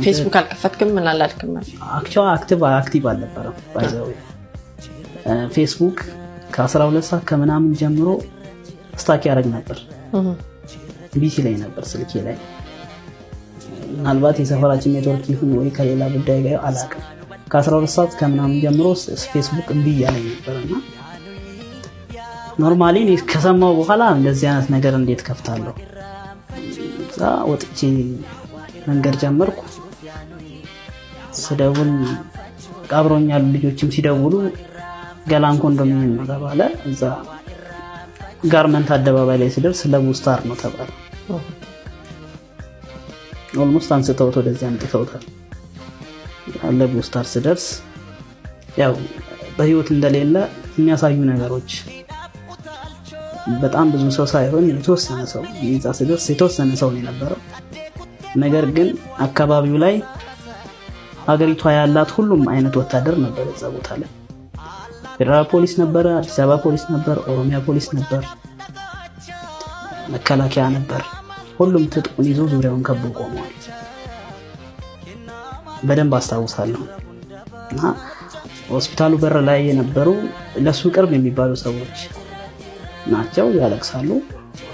ፌስቡክ አልከፈትክም? ምን አላልክም? Actually active አልነበረም። By the way ፌስቡክ ከ12 ሰዓት ከምናምን ጀምሮ stuck ያደርግ ነበር። Busy ላይ ነበር ስልኬ ላይ። ምናልባት የሰፈራችን ኔትወርክ ይሁን ወይ ከሌላ ጉዳይ ጋር አላውቅም። ከ12 ሰዓት ከምናምን ጀምሮ ፌስቡክ እምቢ እያለኝ ነበር። እና normally እኔ ከሰማሁ በኋላ እንደዚህ አይነት ነገር እንዴት ከፍታለሁ? እዛ ወጥቼ መንገድ ጀመርኩ። ስደውል አብረውኝ ያሉ ልጆችም ሲደውሉ ገላን ኮንዶሚኒየም ነው ተባለ። እዛ ጋርመንት አደባባይ ላይ ስደርስ ለቡ ስታር ነው ተባለ። Almost አንስተውት ወደዚህ አምጥተውታል። ለቡ ስታር ስደርስ ያው በህይወት እንደሌለ የሚያሳዩ ነገሮች በጣም ብዙ ሰው ሳይሆን የተወሰነ ሰው፣ እዛ ስደርስ የተወሰነ ሰው ነው የነበረው። ነገር ግን አካባቢው ላይ ሀገሪቷ ያላት ሁሉም አይነት ወታደር ነበር እዛ ቦታ ላይ። ፌዴራል ፖሊስ ነበረ፣ አዲስ አበባ ፖሊስ ነበር፣ ኦሮሚያ ፖሊስ ነበር፣ መከላከያ ነበር። ሁሉም ትጥቁን ይዞ ዙሪያውን ከቦ ቆመዋል። በደንብ አስታውሳለሁ። እና ሆስፒታሉ በር ላይ የነበሩ ለሱ ቅርብ የሚባሉ ሰዎች ናቸው፣ ያለቅሳሉ።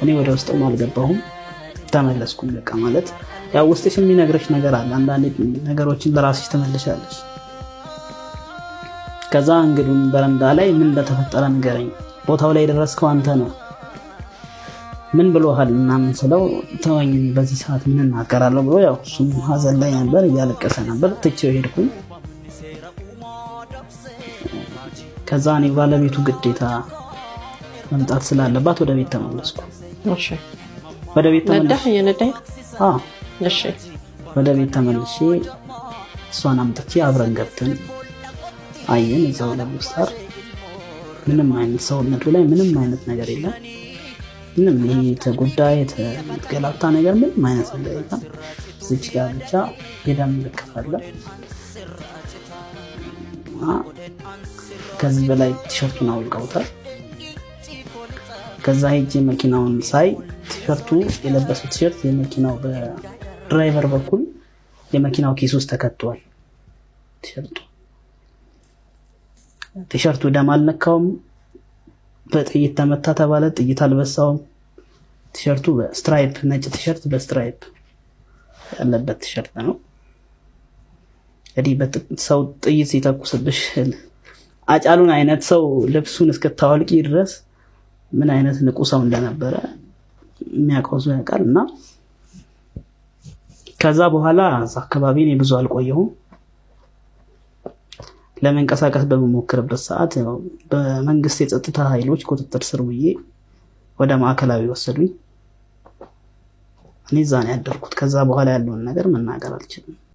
እኔ ወደ ውስጥም አልገባሁም፣ ተመለስኩም። በቃ ማለት ያው ውስጥሽ የሚነግርሽ ነገር አለ። አንዳንዴ ነገሮችን ለራስሽ ትመልሻለሽ። ከዛ እንግዱን በረንዳ ላይ ምን እንደተፈጠረ ንገረኝ፣ ቦታው ላይ የደረስከው አንተ ነው፣ ምን ብሎሃል ምናምን ስለው ተወኝ፣ በዚህ ሰዓት ምን እናገራለሁ ብሎ ያው እሱም ሀዘን ላይ ነበር፣ እያለቀሰ ነበር። ትቼው ሄድኩኝ። ከዛ እኔ ባለቤቱ ግዴታ መምጣት ስላለባት ወደ ቤት ተመለስኩ። ወደ ቤት ነዳህ? እየነዳህ? አዎ። ወደ ቤት ተመልሼ እሷን አምጥቼ አብረን ገብተን አየን። እዛው ለቡ ስታር ምንም አይነት ሰውነቱ ላይ ምንም አይነት ነገር የለም። ምንም ይሄ የተጎዳ የተገላታ ነገር ምንም አይነት ነገር የለም። እዚች ጋር ብቻ የደም ምልክት አለ። ከዚህ በላይ ቲሸርቱን አውልቀውታል። ከዛ ሄጄ መኪናውን ሳይ ቲሸርቱ የለበሰው ቲሸርት የመኪናው በ driver በኩል የመኪናው ኪስ ውስጥ ተከቷል። ቲሸርቱ ደም አልነካውም። በጥይት ተመታ ተባለ፣ ጥይት አልበሳውም። ቲሸርቱ በ stripe ነጭ ቲሸርት በ stripe ያለበት ቲሸርት ነው። እንግዲህ ሰው ጥይት ሲተኩስብሽ አጫሉን አይነት ሰው ልብሱን እስክታወልቂ ድረስ ምን አይነት ንቁ ሰው እንደነበረ የሚያውቀው ሰው ያውቃል። እና ከዛ በኋላ እዛ አካባቢ እኔ ብዙ አልቆየሁም። ለመንቀሳቀስ በምሞክርበት ሰዓት በመንግስት የጸጥታ ኃይሎች ቁጥጥር ስር ውዬ ወደ ማዕከላዊ ወሰዱኝ። እኔ እዛ ነው ያደርኩት። ከዛ በኋላ ያለውን ነገር መናገር አልችልም።